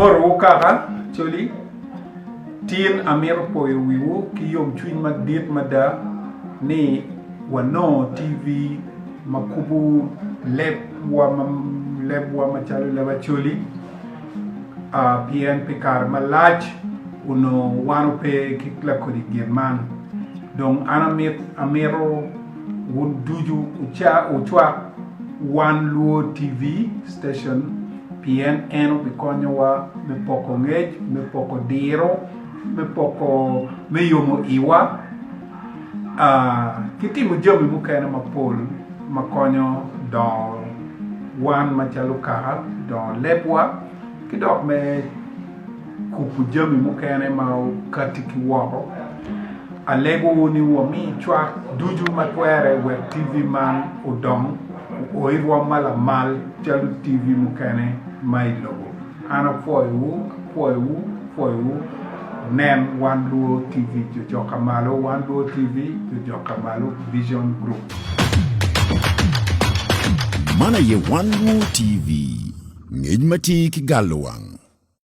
Amotowu kaka, Coli. Tin amito poyo wiwu ki yomcwiny madit mada ni wanongo TV ma kubo lebwa macalo leb Acholi pien pi kare malac onongo wan ope ki lakodi gin man. Dong an amito wun ducu wucwak Wan Luo TV station pien en obikonyowa me poko ngec, me poko diro, me poko me yomo iwa ki timo jami mukene mapol ma konyo dongo wan macalo kaka, dongo lebwa ki dok me kubo jami mukene ma okatti ki woko. Alegowu ni wami cwak ducu ma twere wek TV man odong oo i rwom ma lamal calo TV mukene ma i lobo. An apwoyowu, apwoyowu, apwoyowu. Nen Wan Luo TV jojoka malo, Wan Luo TV jojoka malo, Vision Group. Man aye Wan Luo TV, ngec matir ki galo wang.